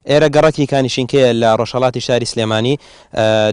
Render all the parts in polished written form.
ئێرە گەڕەکی کانیشینکەیە لە ڕۆژهەڵاتی شاری سلێمانی،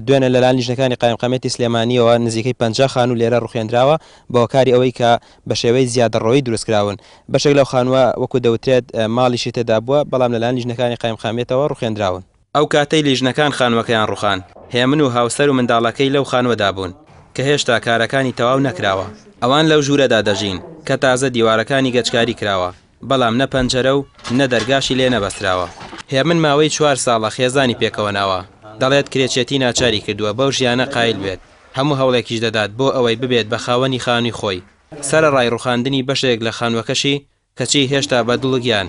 دوێنێ لەلایەن لیژنەکانی قایمقامیەتی سلێمانییەوە نزیکەی 50 خانوو لێرە ڕوخێنراوە بەهۆکاری ئەوەی کە بە شێوەی زیادەڕۆیی دروستکراون. بەشێک لەو خانووە وەکو دەوترێت ماڵیشی تێدا بووە، بەڵام لەلایەن لیژنەکانی قایمقامیەتەوە ڕوخێنراون. ئەو کاتەی لیژنەکان خانووەکەیان ڕوخان، هێمن و هاوسەر و منداڵەکەی لەو خانووەدا بوون کە هێشتا کارەکانی تەواو نەکراوە. ئەوان لەو ژوورەدا دەژین کە تازە دیوارەکانی گەچکاری کراوە، بەڵام نە پەنجەرە و نە دەرگاشی لێ نەبەستراوە. هێمن ماوەی چوار ساڵە خێزانی پێکەوە ناوە، دەڵێت کرێچێتی ناچاری کردووە بەو ژیانە قایل بێت، هەموو هەوڵێکیش دەدات بۆ ئەوەی ببێت بە خاوەنی خانووی خۆی، سەرەڕای ڕوخاندنی بەشێک لە خانووەکەشی، کەچی هێشتا بە دڵ و گیان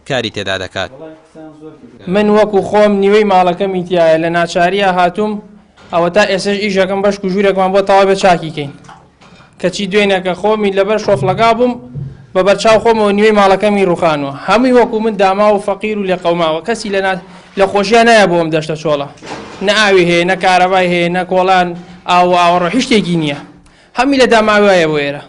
کاری تێدا دەکات. من وەکو خۆم نیوەی ماڵەکەمی تیایە لە ناچاریا هاتووم ئەوەتا ئێسەش ئیشەکەم بەشکو ژوورێکمان بۆ تەواو بێ چاکی کەین کەچی دوێنێکە خۆمی لەبەر شۆفڵەکا بووم بە بەرچاو خۆمەوە نیوەی ماڵەکەمی ڕوخانوە هەمووی وەکو من داماو و فەقیر و لێقەوماوە کەسی لە لە خۆشیا نایە بۆ ئەم دەشتە چۆڵە نە ئاوی هەیە نە کارەبای هەیە نە کۆڵان ئاو و ئاوەڕۆ هیچ شتێکی نییە هەمووی لە داماویایە بۆ ئێرە.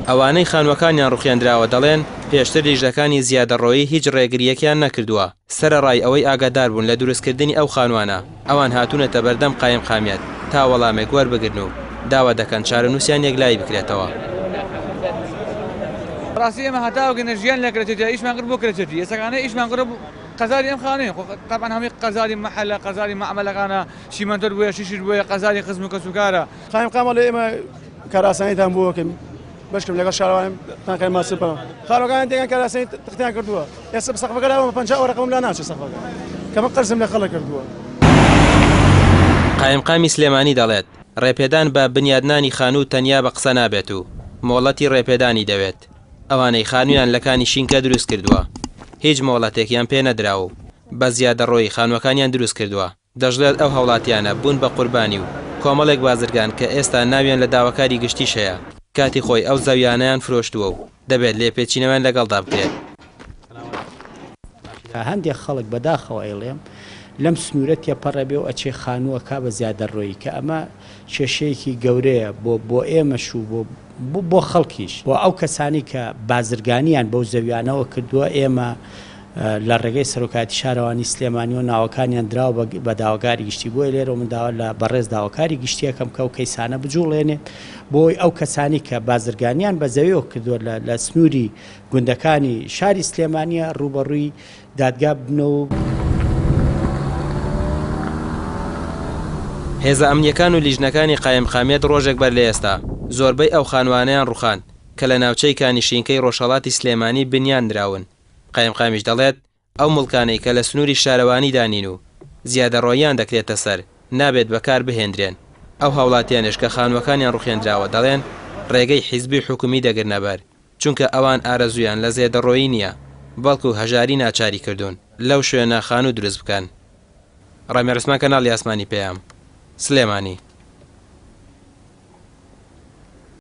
ئەوانەی خانووەکانیان ڕوخێندراوە دەڵێن، پێشتر لیژنەکانی زیادەڕۆیی هیچ ڕێگرییەکیان نەکردووە، سەرەڕای ئەوەی ئاگاداربوون لە دروستکردنی ئەو خانووانە، ئەوان هاتوونەتە بەردەم قایمقامیەت تا وەڵامێک وەربگرن و داوا دەکەن چارەنووسیان یەکلایی بکرێتەوە. بەڕاستی ئێمە هەتاوەکە نە ژیان لە کرەچێتیا ئیشمان کرد بۆ کرەچێتی ئێستاکانە ئیشمان کرد قەزاری ئەم خانووین خۆ تەبعەن هەمووی قەزاری مەحەلە قەزاری مەعمەلەکانە چیمەنتۆر بۆیە شیشیش بۆیە قەزاری خزم و کەسوکارە. قایمقام ئەڵێ ئێمە کارئاسانیتان بۆ ئەکەین بەشکم لەگەڵ شارەوانی تانکەر ماسر بەڵام خانوەکانیان تێکان کارئاسانی تختیان کردووە ئێستا سەقفەکە لاوە 50 وەرەقەم لا ناچێت سەقفەکە کە من قەرزم لە خەڵک کردووە. قایمقامی سلێمانی دەڵێت، ڕێپێدان بە بنیادنانی خانوو تەنیا بە قسە نابێت و مۆڵەتی ڕێپێدانی دەوێت. ئەوانەی خانوویان لە کانی شینکە دروست کردووە هیچ مۆڵەتێکیان پێ نەدراوە و بە زیادەڕۆیی خانووەکانیان دروست کردووە. دەشڵێت ئەو هاوڵاتیانە بوون بە قوربانی و کۆمەڵێک بازرگان کە ئێستا ناویان لە داواکاری گشتیش هەیە کاتی خۆی ئەو زەویانەیان فرۆشتووە و دەبێت لێپێچینەوەیان لەگەڵدا بکرێت. هەندێک خەڵک بەداخەوە ئەیڵێم لەم سنوورە تێپەڕەبێ و ئەچێ خانوو ئەکا بە زیادەڕۆیی کە ئەمە کێشەیەکی گەورەیە بۆ بۆ ئێمەش و بۆ بۆ خەڵکیش و ئەو کەسانەی کە بازرگانیان بەو زەویانەوە کردووە ئێمە لە ڕێگەی سەرۆکایەتی شارەوانی سلێمانیەوە ناوەکانیان دراوە بە داواکاری گشتی بۆیە لێرەوە من داوا لە بەڕێز داواکاری گشتی ئەکەم کە ئەو کەیسانە بجوڵێنێت بۆی ئەو کەسانی کە بازرگانیان بە زەویەوە کردووە لە سنووری گوندەکانی شاری سلێمانیە ڕووبەڕووی دادگا ببنەوە. هێزە ئەمنییەکان و لیژنەکانی قایمقامیەت ڕۆژێک بەر لە ئێستا زۆربەی ئەو خانووانەیان ڕووخاند کە لە ناوچەی کانی شینکەی ڕۆژهەڵاتی سلێمانی بنیان نراون، قایمقامیش دەڵێت، ئەو موڵکانەی کە لە سنووری شارەوانیدا نین و زیادەڕۆییان دەکرێتە سەر، نابێت بەکار بهێندرێن، ئەو هاوڵاتیانەش کە خانووەکانیان ڕووخێندراوە دەڵێن، ڕێگەی حیزبی و حکومی دەگرنەبەر، چونکە ئەوان ئارەزوویان لە زێدەڕۆیی نییە، بەڵکو هەژاری ناچاری کردوون لەو شوێنە خانوو دروست بکەن. ڕامیار عوسمان کەناڵی ئاسمانی پەیام، سلێمانی.